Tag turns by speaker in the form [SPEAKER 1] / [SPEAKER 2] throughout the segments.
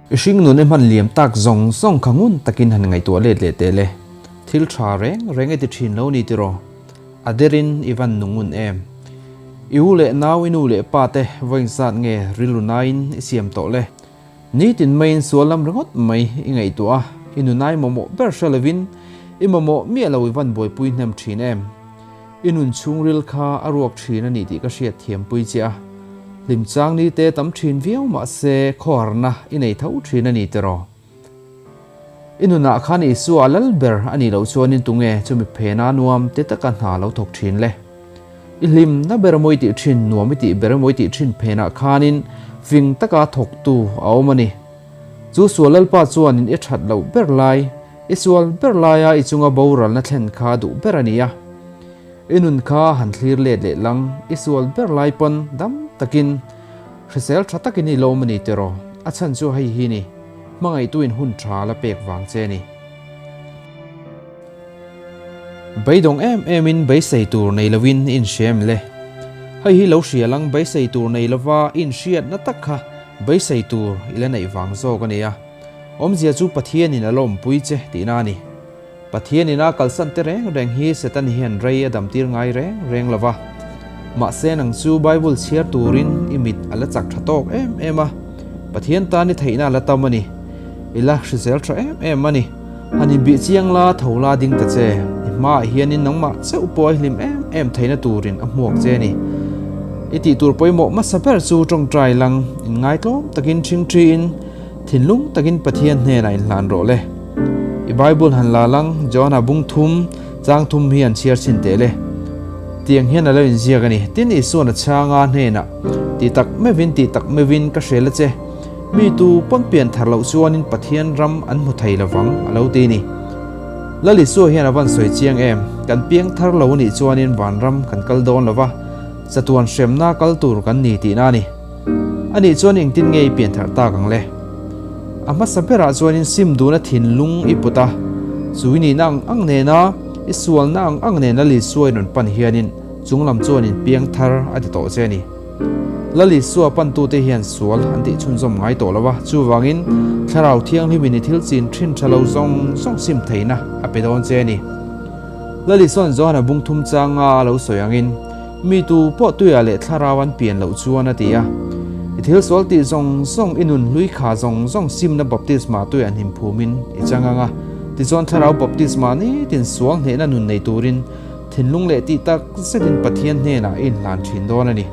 [SPEAKER 1] I hringnun i hman liam tak zawng zawng kha ngun takin han ngaihtuah let leh teh le. Thil tha reng reng i ti thin lo ni tiraw? A derin i van nung ngun em? I u leh nau i nu leh pa te vawiin zat nge rilru naiin i siam tawh le? Nitin maiin sual lam ringawt mai i ngaihtuah a, i nunai mamawh ber hre lovin i mamawh miah lo i van buaipui hnem thin em? I nun chhungril kha a ruak thin a ni tih ka hriat thiampui che a, hlimchang ni te tam thin viau mah se khawharna i nei tho thin a ni tiraw? I nunah khan Isua a lal ber a nih loh chuanin tunge chumi phena nuam te taka hna lo thawk thin le? I hlimna ber mawi tih thin nuam i tih ber mawi tih thin phenah khanin fing taka thawktu a awm a ni. Chu sual Lalpa chuanin i that loh ber lai, I sual ber laia i chunga boralna thlen kha duh ber a ni a. I nun kha han thlir let leh lang, i sual ber lai pawn dam takin, hrisel tha takin i lawm a ni tiraw? A chhan chu hei hi ni, hmangaihtuin hun tha la pek vang che a ni. Beidawng em emin beisei tur nei lovin i inhria em le? Hei hi lo hria lang beisei tur nei lova i inhriatna tak kha beisei tur i la neih vang zawk a ni a. Awmzia chu Pathianin a lawmpui che tihna a ni. Pathianin a kalsan te reng reng hi Satan hian rei a damtir ngai reng reng lo va. Mahse nang chu Bible chhiar turin i mit a la chak tha tawk em em a. Pathian tan i theihna a la tam a ni. I la hrisel tha em em a ni. Han inbih chiang la, tho la ding ta che. I hmaah hianin nangmah chauh pawh i hlim em em theihna turin a hmuak che a ni. I tih tur pawimawh hmasa ber chu tawngtai lang inngai tlawm takin ṭhingṭhiin, Thinlung takin Pathian hnenah inhlan rawh le. I Bible han la lang, John-a bung thum, chang thum hi an chhiar chhin teh le. Tiang hian a lo inziak a ni. Tin, Isua'n a chhanga hnenah, Ti tak meuhin, ti tak meuhin ka hrel a che. Mi tu pawn pian thar loh chuanin Pathian ram an hmu thei lovang, a lo ti ni. Lal Isua hian a van sawi chiang em? Kan piang thar lo anih chuanin vanram kan kal dawn lo va, chatuan hremna kal tur kan ni tihna a ni. A nih chuan engtin nge i pian tharh tak ang le? A hmasa berah chuanin sim duna thinlung i put a, chu i nihna ang ang nena i sualna ang ang nena Lisua i rawn pan hianin chunglam chuan in piang thar a ti tawh che a ni. La Lisua pantute hian sual an tih chhunzawm ngai tawh lo a, chuvangin Thlarau Thianghlimin i thil chin thin tha lo zawng zawng sim theihna a pe dawn che a ni. La Lisua'n Johana bung thum changa a lo sawi angin, Mi tu pawh tuiah leh thlarau an pian loh chuan a ti a. I thil sual tih zawng zawng, i nun hlui kha zawng zawng simna baptisma tuiah hnim phumin i chang ang a. Tichuan thlarau baptisma nitin sual hnehna nun nei turin thinlung leh tih tak zetin Pathian hnenah i inhlan thin dawn a ni.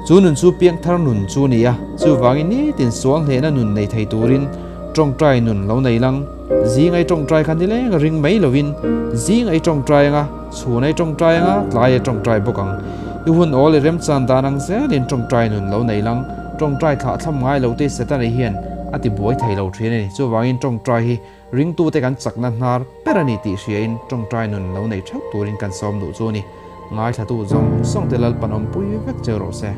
[SPEAKER 1] Chu nun chu piangthar nun chu a ni a, chuvangin nitin sual hnehna nun nei thei turin tawngtai nun lo nei lang. Zing ai tawngtai kha nileng a ring mai lovin zing ai tawngtai anga, Chhun ai tawngtai anga, tlai ai tawngtai bawk ang. I hun awl i remchan dan ang zelin tawngtai nun lo nei lang. Tawngtai thlah thlam ngai lo te Setana hian a ti buai thei lo thin a ni. Chuvangin tawngtai hi ringtute kan chakna hnar ber a ni tih hriain tawngtai nun lo nei theuh turin kan sawm duh chu a ni. Ngaithlatu zawng zawng te Lalpan awmpui vek cheu rawh se.